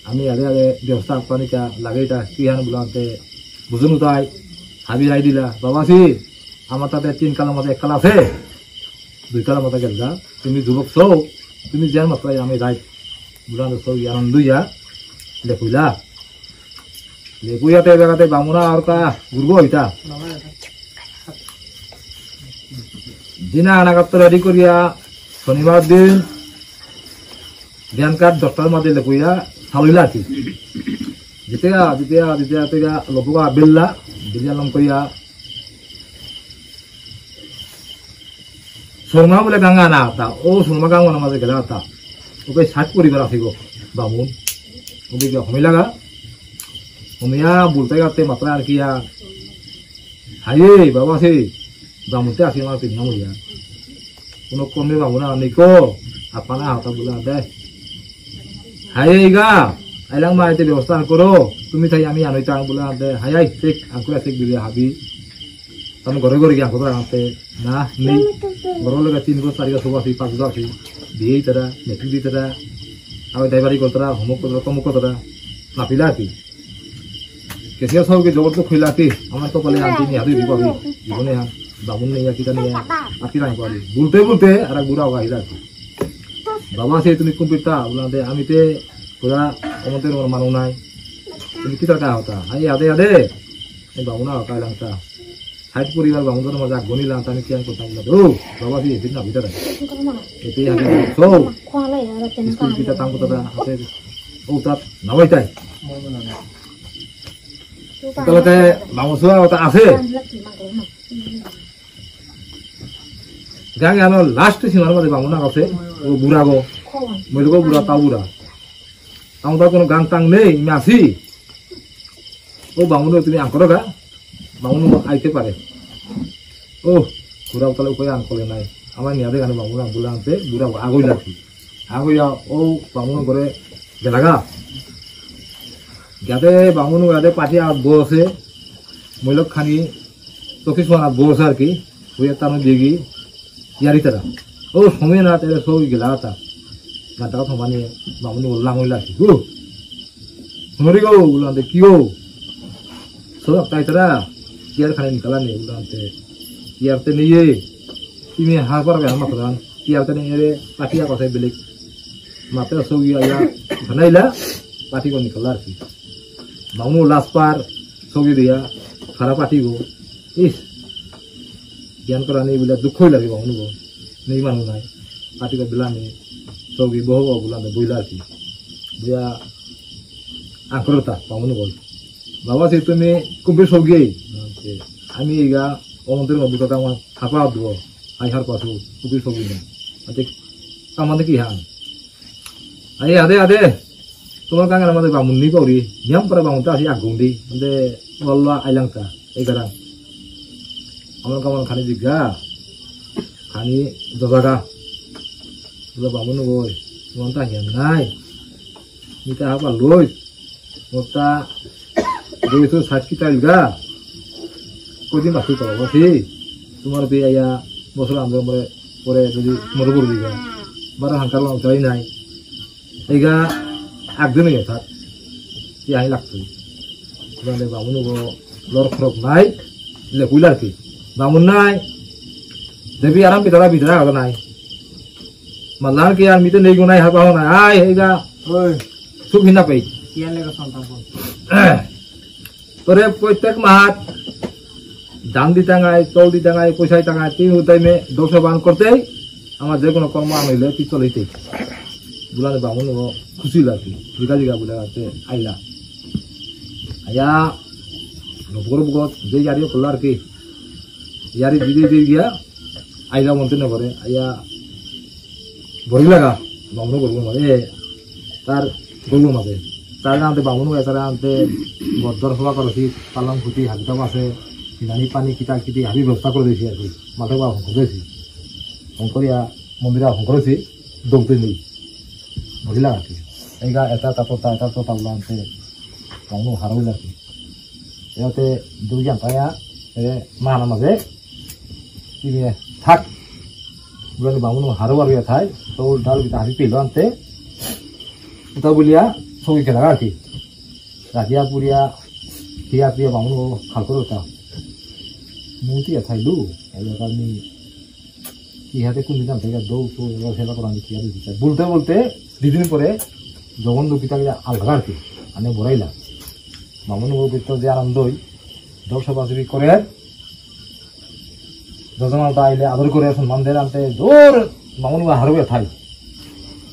আমি আদে আদে ব্যবস্থা পানিকা লাগে এটা, কি হান বুলাতে, বুঝুন তাই, হাবি রাই দিলা, বাবা সি, আমার তাতে তিন কালার মধ্যে এক কালা আছে, দুই কালার মধ্যে গেল গা, তুমি যুবক সৌ, তুমি যে মাত্র আমি রাই, বুলাতে সৌ ইয়ারন দুইয়া, লেপুইলা। লেপুইয়াতে বেগাতে বামুনা আর কা গুরগো হইতা। দিনা আনাগাত্ত রেডি করিয়া শনিবার দিন জ্ঞান কার্ড দশটার মধ্যে লেপুইয়া সালইলা কি। জিতেগা, জিতেগা, জিতেগা, তেগা, লপুগা, বিল্লা, বিল্লা লম করিয়া সুরমা বুলে গাঙ আনা আতা, ও সুরমা গাঙ আনা মাঝে গেলা আতা। ওকে ষাট পরিবার আসিব, বামুন। ওকে কি হমি লাগা? হমিয়া বুলতে গাতে মাত্র আর কি আর। হায়, বাবা সে, বামুনতে আসি আমার তিন নম্বর ইয়ার। কোনো কমে বামুন আর নিকো, আপানা হাতা বুলা দে। হায়, গা, আইলাং মা এতে ব্যবস্থা করো, তুমি তাই আমি আনোই তাং বুলা দে। হায়, হায়, ঠিক, আঙ্কুরা ঠিক দিলে হাবি। তার ঘরে ঘরে গিয়া খবর আনতে না নেই। ঘর লোক তিন ঘর, চারি ঘর, সব আছে, পাঁচ ঘর আছে। বিয়ে তারা, মেট্রিক দিয়ে তারা, আবার ড্রাইভারি করতারা, হোমওয়ার্ক করতারা, কম করতারা, না পিলা কি? কেসিয়া সবকে জবর তো খুইলা কি? আমার কপালে আনতে নিয়ে হাতে দিব আমি। জীবনে আর বামুন নেই, আর কিতা নেই, আর কি রাখবো আমি? বলতে বলতে আর এক বুড়া হওয়া হইলা কি? বাবা সে তুমি কুম্পিতা, বললাম, "আমি তে পুরা কমতে আমার মানু নাই।" তুমি কিতা কা হতা? আই আদে আদে। এই বামুনা কাইলাংতা। ষাট পরিবার বামুনর মাঝে আগুনি লাংতা আমি কিয়ান করতাম না। ও, বাবা, কি দিন না ভিতরে। এতে আগে সো। স্কুল কিতা কাম করতা আছে। ও, তাত নামাইতাই। তাহলে তে বামুসুয়া ওটা আছে। গাঙ আনো লাস্ট সীমার মধ্যে বামুনা আছে। ও বুড়া গো। মইলগো বুড়া, তা বুড়া। তাও তার কোনো গান টান নেই, আমি আসি। ও বামুন, তুমি আঙ্করো গা, বামুন আইতে পারে। ও, বুড়া তাহলে উপায় আঙ্কলে নাই। আমার নিয়াদে গানে বামুন আঙ্কুলে আনতে, বুড়া আগই লাগি। আগইয়া, ও বামুন করে গেলাগা। যাতে বামুন গাতে পাঠিয়া বসে, মইলক খানি, তো কিছু আনা বসে আর কি, ওই তার মধ্যে গিয়ে ইয়ারি তারা। ও, সময় না, তাহলে সব গেলা তা। গানটা কথা মানে, বামুন বললাম, ওই লাগি। হুনরি গো, উলান্তে কিও? সব তাই তারা, কিয়ার খানে নিকালা নেই, উলান্তে। কিয়ার তে নেই, তুমি হারপার বে হামা করান। কিয়ার তে নেই রে, পাটিয়া কথা বেলেগ। মাতে সব ইয়া, ইয়া, খানাইলা, পাটি কো নিকালা আর কি। বামুন লাস্ট পার, সব দিয়া, খারাপ পাটি গো। ইস, জ্ঞান করা নেই বলে দুঃখই লাগে বামুন গো। নেই মানু নাই। পাটি কো বিলানি, সব বহু বুলান্তে বইলা আর কি। বুয়া আক্রতা, বামুন বল। বাবা, সে তুমি কুম্ভীর সৌগি। আমি এগা অমন্ত্রীর মধ্যে কথা আমার থাপা দুও। আই হার পাশু, কুম্ভীর সৌগি নেই। আতে, কামাতে কি হান? আই, আদে, আদে। তোমার কাঙ্গাল আমাদের বামুন নি করি। নিয়াম পারা বামুন তা আসি আগুন দি। আদে, বললা আইলাংতা। এই কারণ। আমার কামান খানি জিগা। খানি দজাগা। বলে, "বামুন গই, তোমার তা হিয়ান নাই।" মিতা হাবা লই। মোরতা দুইশো ষাট কিতা ইলগা। কদিন বাকি পাবো, বাকি? তোমার বিয়া ইয়া বছর আন্দোলন পরে, পরে যদি মরে পড়ে দিগা। বারো হাঙ্কার উঠাই নাই। এইগা একদিন ইয়ে থাক। কি আই লাগতো। মানে বামুন গো লড় খরক নাই। লেকুইল আর কি। বামুন নাই। দেবী আরাম পিতারা পিতারা আগে নাই। মালার কি আর মিতে নেই গো নাই হাবা নাই। আই এইগা। ওই। সুখ হিনা পাই। কিয়া লেগা সন্তান বল। তোরে প্রত্যেক মাহাত দান দিতাঙাই, তল দিতাঙাই, পয়সা দিতাঙাই, তিন টাইমে দশ বান করতেই আমার যে কোনো কর্ম আনলে তুই চলেইতেই। বুলালে বামুন ও খুশি লাগছে। জিগা জিগা বুলে আছে আইলা। আয়া, নবগর বুগত যে ইয়ারিও করলো আর কি। ইয়ারি দিদি দিয়ে গিয়া, আইলা মন্ত্রী নগরে, আয়া, বড়ি লাগা, বামুন গরু মাঝে, এ, তার গরু মাঝে। তার আনতে বামুন হয়ে, তার আনতে বদ্দর সভা করেছি, পালং খুঁটি, হাবিতাম আছে, নানি পানি কিতা কিতি, হাবি ব্যবস্থা করে দিয়েছি আর কি। মাঠে বা হং করেছি। হং করিয়া, মন্দিরে হং করেছি, দৌড়তে নেই। বড়ি লাগা কি? এইগা এটা তাতো তা, এটা তো তাবলা আনতে, বামুন হারৌ লাগি। ইয়াতে দুইজন পায়া, এ, মানা মাঝে, ইয়ে, থাক। বুলে বামুন হারো আর ইয়ে থাই, তো ডাল কিতা হাবি পেলো আনতে। তো বুলিয়া, সবই খেলা আর কি। রাতিয়া পুরিয়া, পিয়া পিয়া বামুন ও খাল করে উঠা। মুতি থাইলু, এই ব্যাপার নি, ইহাতে কোন দিন থেকে দৌ তো সেবা করা আমি কি আর দিতে চাই। বলতে বলতে, দুদিন পরে, যখন দুঃখিতা আলাদা আর কি, মানে বড়াইলা। বামুন ও ভিতর যে আনন্দই, দর্শক বাসবি করে, যজমান তা আইলে আদর করে সম্মান দের আনতে জোর বামুন বা হারবে থাই।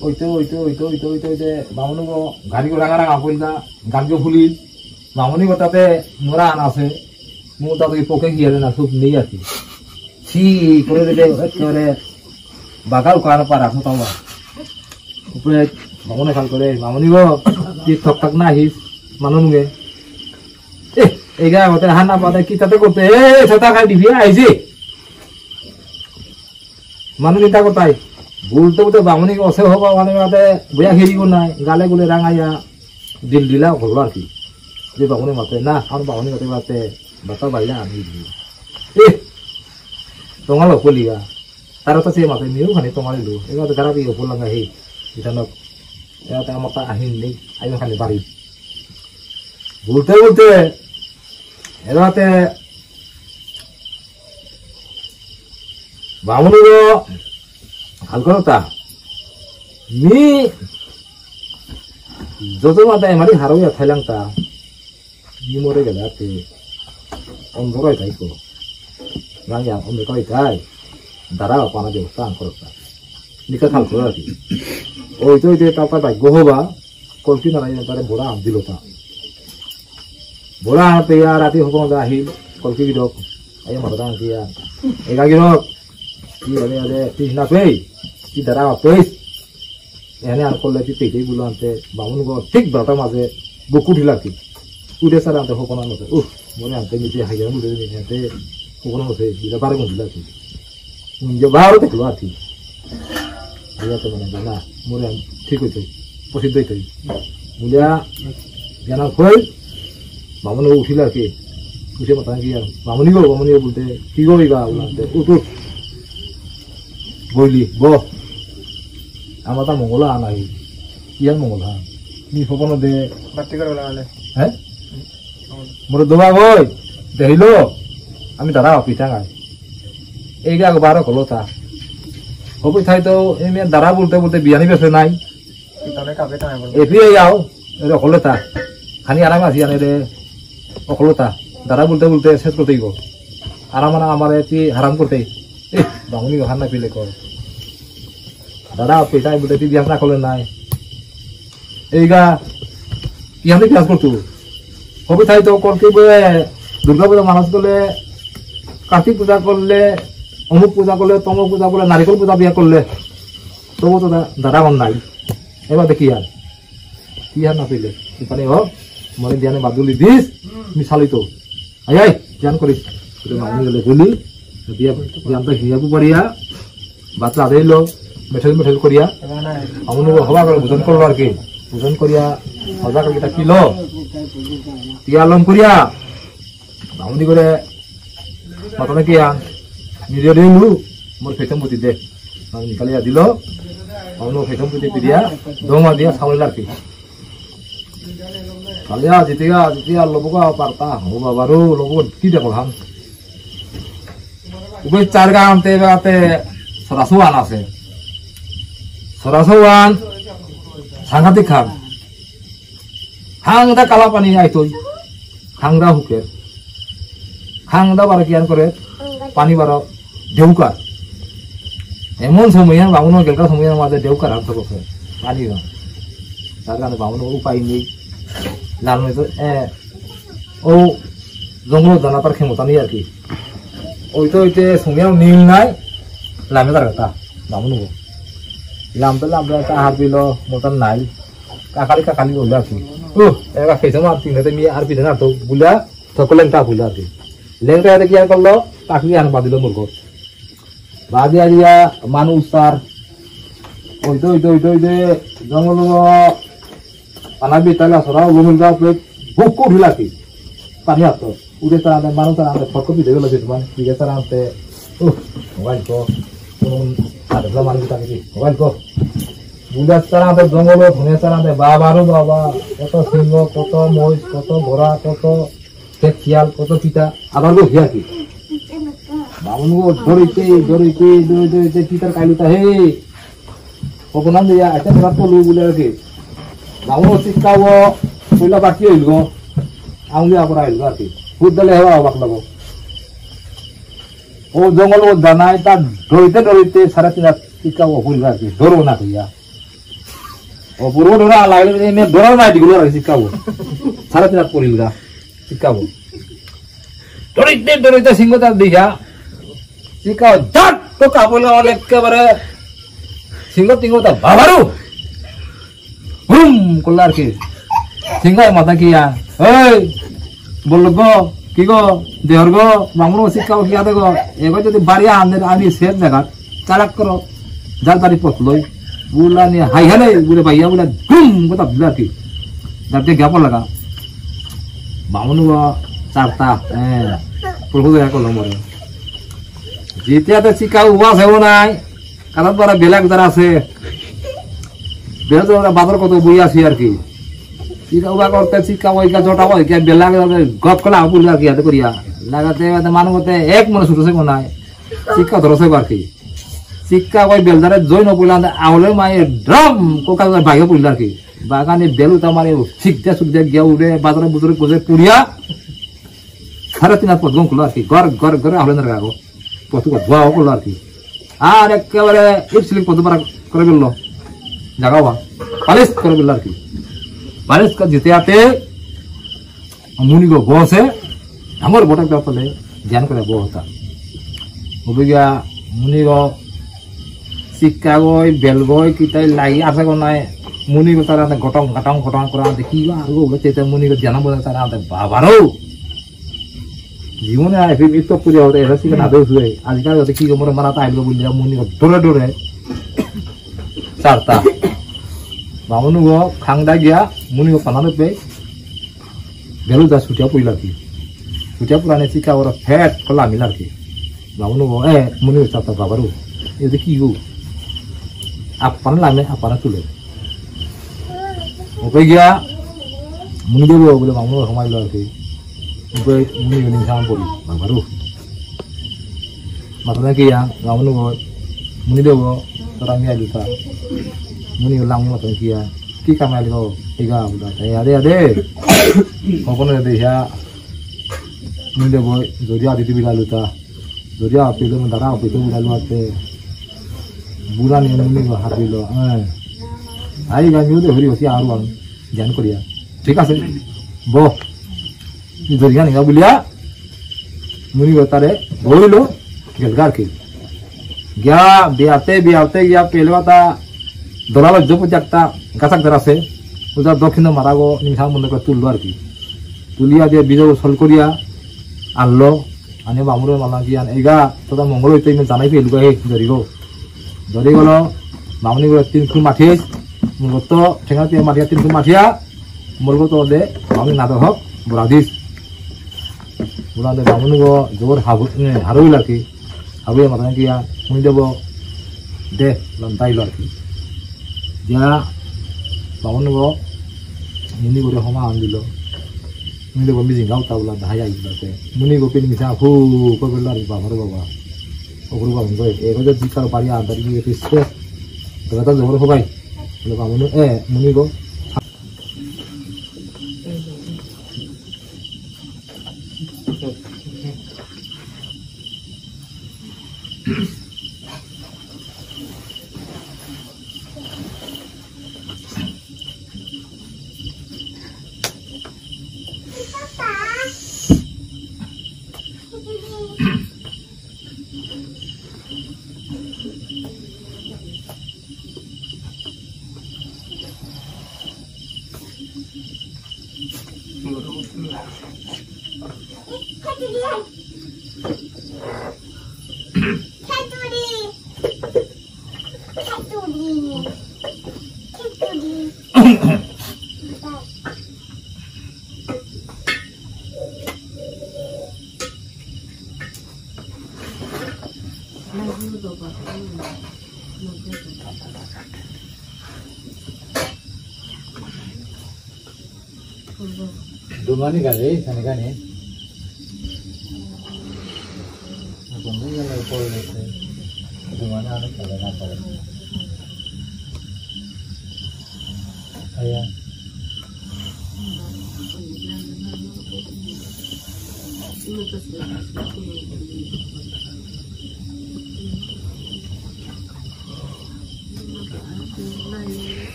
ওইতে, ওইতে, ওইতে, ওইতে, ওইতে, ওইতে, বামুন গো গাড়ি গো রাঙা রাঙা কইল দা, গাড়ি গো ফুলি, বামুনি গো তাতে নোরা আন আছে, মু তাতে পোকে গিয়ে না, সুপ নেই আর কি। সি করে দিলে, একেবারে বাগাল কার পার আসো তাও। উপরে বামুনে খাল করে, "বামুনি গো, কি থক থাক না আহিস, মানু মুগে।" এ, এই গায়ে হতে হানা পাতে কি তাতে করতে, এ, সেটা খাই দিবি, আইজি। মানু চিন্তা করতাই, বলতে বলতে বামুনি গো, অসে হবা, মানে, মাতে, বয়া খেলি গো নাই, গালে গুলে রাঙাইয়া, দিল দিলা, হলো আর কি। যে বামুনি মাতে, না, আমার বামুনি মাতে মাতে, বাতা বাইলা আমি দিবি। এ, তোমার লোক বলিয়া, তারা তো সে মাতে, মিউ খানি তোমার লো, এবার তো খারাপ ইয়ে বললাম, হে, এটা না, এটা তো আমার তা আহিন নেই, আমি খানি বাড়ি। বলতে বলতে, এরাতে বামুনগো হালকরতা, মি যত মাতা এমারি হারৌয়া থাইলাংতা, ই মরে গেলে আর কি অন্ধকার হয়ে থাকবো। না, ইয়া, অন্ধকার হয়ে থাই। দাঁড়াও, পানা ব্যবস্থা আন করো তা। নিকা খাল করে আর কি। ওই তো, ওই যে তারপর ভাগ্য হবা, কলকি নারায়ণ তারে বড়া আন দিল তা। বড়া আনতে ইয়া রাতি হবন দা আহিল, কলকি গিরক। আইয়া মাথা আনতে ইয়া। এগা গিরক। কি আরে, আরে, পিস না পেই। কি দাঁড়াও, পেইস। এনে আর করলে কি পেটেই বুলো আনতে, বামুন গো ঠিক বারোটার মাঝে বুক উঠিল আর কি। উঠে স্যার আনতে হকনা মতে, উহ, মনে আনতে নিচে হাজার মধ্যে নিচে আনতে হকনা মতে, বিটা বারো ঘন্টা আর কি। উম, যে বারো দেখলো আর কি। বুঝা তো মানে, না, মনে আন-, ঠিক হইতে, প্রসিদ্ধ হইতে। বুঝা, জানা হই, বামুন উঠিল আর কি। উঠে মাথা কি আর, বামুনি গো, বামুনি গো বলতে, কি গো ইবা, বলতে, উঠ, উঠ। বইলি, ব। আমার তা মঙ্গল আনাই। ইয়ার মঙ্গল হা। নি হবন দে। বাতি করে বলা হলে। হ্যাঁ? মোর দোবা বই, দেখিল, আমি দাঁড়া অফিস টাঙাই। এই গা বারো কলো তা। হবি থাই তো, এই মেয়ে দাঁড়া বলতে বলতে বিয়ানি বেসে নাই। কিতাবে কাবে টাঙাই বলতে। এ ফিরে যাও, এরে হলো তা। খানি আরাম আসি আনে রে, হলো তা। দাঁড়া বলতে বলতে শেষ করতেই গো। আরাম আনা আমার এটি হারাম করতেই। এ, বামুনি গো হার না পিলে কর। দাদা, পেটাই বুলে তুই বিয়াস না করলে নাই। এইগা, ইয়ানি বিয়াস করতু। হবি থাই তো কর কি বলে, দুর্গা পূজা মানুষ করলে, কার্তিক পূজা করলে, অমুক পূজা করলে, তমুক পূজা করলে, নারিকল পূজা বিয়া করলে, তবু তো দা-, দাদা মন নাই। এবার দেখি আর। কি আর না পেলে? এখানে ও, মনে ধ্যানে বাদুলি দিস, মিশালি তো। আয়, আয়, ধ্যান করিস। এটা মামনি গেলে বলি, দিয়া, ধ্যানটা হিয়াবু পারিয়া, বাচ্চা আদে এলো, মেঠেল মেঠেল করিয়া, আমন হবা করে ভোজন করলো আর কি। ভোজন করিয়া, হবা করে এটা কিলো, তিয়া লম করিয়া, মামনি করে, মাথা কিয়া, নিজে দিলু, মোর ফেতম বুদ্ধি দে। আমি নিকালিয়া দিল, আমন ফেতম বুদ্ধি পিদিয়া, দমা দিয়া, সামনে আর কি। কালিয়া, জিতিয়া, জিতিয়া, লবুকা, পারতা, ও বাবারু, লবু, কি দেখো হান? উবে চার গানতে, বাতে, সরাসুয়ান আছে। সরাসুয়ান, সাংঘাতিক খান। খাংদা কালা পানি আইতই। খাংদা হুকে। খাংদা বারো কিয়ান করে, পানি বারো দেউকার। এমন সময় বামুন গেলকা সময় মাঝে দেউকার আর তো পানি না। তার কারণে বামুন উপায় নেই। লাল মতো, এ, ও জঙ্গল জানা তার ক্ষমতা নেই আর কি। ওইতে ওইতে সময় নীল নাই, লামে তার কথা, বামুন গো। লামতে লামতে তা হাত দিল, মতন নাই। কাকালি কাকালি বললে আর কি। ও, এবার খেতে মার তিন হাতে মিয়ে আর পিঠে না তো বুলা, তখন লেংটা বুলা আর কি। লেংটা হাতে কি আর করলো? কাকি আর বাঁধিল মুরগো। বাঁধি আরিয়া মানুষ তার ওই দই দই দই দে জঙ্গল পানা বিতালা সরা লমিল গাঁও প্লেট বুক উঠিল আর কি। পানি আসতো। উঠে তারা আনতে, মানুষ তারা আনতে, ফটকপি দেখে লাগছে তোমার। ঠিক আছে, তারা আনতে। উহ, মোবাইল কো। কোন আদেশলা মানুষ তাকে কি? মোবাইল কো। বুঝাস তারা আনতে জঙ্গল, ধনে তারা আনতে, বাবারও বাবা। কত সিংহ, কত মহিষ, কত ঘোড়া, কত খেত শিয়াল, কত পিতা। আবার গো, হিয়া কি? বামুন গো, ধরিতে, ধরিতে, ধরে, ধরিতে, পিতার কাইলুতা, হে। কখনো দিয়া, একটা কথা তো লু বুলে আর কি। বামুন গো, শিক্ষা গো, পয়লা বাকি হইল গো। আঙুলি আবার আইল গো আর কি। ভূত দলে হেওয়া অবাক লাগো। ও জঙ্গল ও জানাই, তার ডরিতে ডরিতে সাড়ে তিন হাত শিক্ষা ও হইল আর কি। ডরো না কইয়া। ও পুরো ডরা লাগলে, এমনি ডরার মাই দিগুলো আর শিক্ষা ও। সাড়ে তিন হাত পড়িল গা। শিক্ষা ও। ডরিতে ডরিতে সিংহ তার দিঘা। শিক্ষা ও, ঝট! তো কাবুলে অনেক একেবারে সিংহ তিংহ তার বাবারও। হুম, করলে আর কি। সিংহ মাথা কিয়া, এই, বলল গো, কি গো, দেহর গো, বামুন শিক্ষা ও কিয়া দেখো, এবার যদি বাড়ি আনলে আমি সেফ জায়গা, চালাক করো, যার তারি পথ লই, বুলা নিয়ে হাই হালে, বুলে ভাইয়া বুলে, ডুম, কথা বুলে আর কি। যাতে গ্যাপ লাগা। বামুন ও চারটা, হ্যাঁ, প্রভু দেখা করলো মরে। যেতিয়াতে শিক্ষা উবা সেও নাই, কারণ তারা বেলাক তারা আছে। বেলা তো আমরা বাদর কত বই আছি আর কি। চিকা উবা করতে চিকা ওইকা জটা ওইকা বেলাক গত কলা বুলে আর কি হাতে করিয়া। লাগাতে লাগাতে মানু করতে এক মনে ছুটেছে মনে হয়। চিকা ধরেছে আর কি। চিকা ওই বেলদারে জয় ন পড়লে আহলে মায়ে ড্রাম কোকা বাইরে পড়লে আর কি। বাগানে বেলুতা মারে, শিখতে শিখতে গিয়া উঠে, বাজারে বুজরে গোজে পুড়িয়া, সাড়ে তিন হাত পথ গম করলো আর কি। গর, গর, গর, আহলে না রাখো। পথ গো, ধোয়া করলো আর কি। আর একেবারে ইট সিলিং পথ মারা করে ফেললো। জায়গা হওয়া। পালিশ করে ফেললো আর কি। পালিশ করে দিতে আতে, মুনিগো বসে, ডাঙর বটক দা তলে ধ্যান করে বহতা। অবিগা মুনিগো শিক্ষাগই, বেলগই, কিতাই লাগি আছে গো নাই, মুনিগো তারা আনতে গটং, গটং, গটং করে আনতে কি গো, আর গো, উলে চেতে মুনিগো ধ্যান বলে তারা আনতে বাবারও। জীবনে আয়, ফির মৃত্যু পুজো হতে, এসে শিখে না দেও শুয়ে। আজকাল হতে কি গো, মোরে মারা তাইল গো বললে, মুনিগো ডরে ডরে। চারটা। বামুনগো খাংদা গিয়া, মুনিগো পানানো পে, বেলু দা ছুটিয়া পড়িল আর কি। ছুটিয়া পুরানে চিকা ওরা ফেট খোলা মিল আর কি। বামুনগো, এ, মুনিগো চাতা বাবারু। এতে কি গো? আপান লামে, আপান তুলে। ওকে গিয়া, মুনি দেব বলে বামুনগো সময় আর কি। ওকে মুনিগো নিশান পড়ি, বাবারু। মাথা নাকি ইয়া, বামুনগো, মুনি দেব, তোরা আমি আলু তা। মুনিগো লাম মাথা নাকি ইয়া। কি কামে আলি গো? ইগা বুদা। এ, আদে, আদে। কখনো দে ইয়া। মুনি দেব, যদি আদি দিবি আলু তা। যদি আপি লো, দাদা আপি লো, আলু আতে। বুড়া নিয়ে মুনিগো হাত দিল। হ্যাঁ। আই গা নিউ দে হরি হসি আরু আন। জান করিয়া। ঠিক আছে? বহ। ই ধরিয়া নিগা বুলিয়া, মুনিগো তারে বইল, গেলগা আর কি। গিয়া, বিয়াতে, বিয়াতে গিয়া, পেলবা তা, দলাল জপ একটা গাছাক ধরাছে, ওটা দক্ষিণ মারাগো, নিমিষা মনে করে তুললো আর কি। তুলিয়া দিয়ে বিজয় সল করিয়া, আনলো, আনে বামুরে মালা কি আন, এগা, তোরা মঙ্গল হইতে ইমে জানাই পেলুগা হে, ধরিগো। ধরি গেল, বামুনি গেল তিন খুন মাঠিয়ে, মূলত ঠেঙা দিয়ে মাঠিয়া, তিন খুন মাঠিয়া, মূলত দে, বামুনি নাদ হক, বরাদিস। বরাদে বামুনি গো, জোর হাবু, এ, হারুই লাকি। হাবুই মাথা কি ইয়া, মুনি দেব, দে, লন্তাইল আর কি। দিয়া, বামুনি গো, মুনি গরে হমা আন দিল। মুনি দেব মিজিং গাও তাবলা দাহাই আইল তাতে। মুনিগো পিন মিছা হু, কই বলল আর বাবা রে বাবা। ওগুলো বামুন গো, এগো যে জিকার বাড়ি আদার গিয়ে পিছে। দাদা জবর হবাই। বলে বামুন, এ, মুনিগো। Dumani kali, sani kani. Ako mo yung nagpo-, dumani ano pala na pala. Ayan.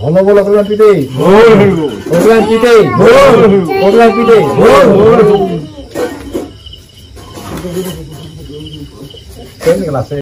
বলো, বলো, কল্যাণ পিতে। বল। কল্যাণ পিতে। বল। কল্যাণ পিতে। বল। কোন ক্লাসে?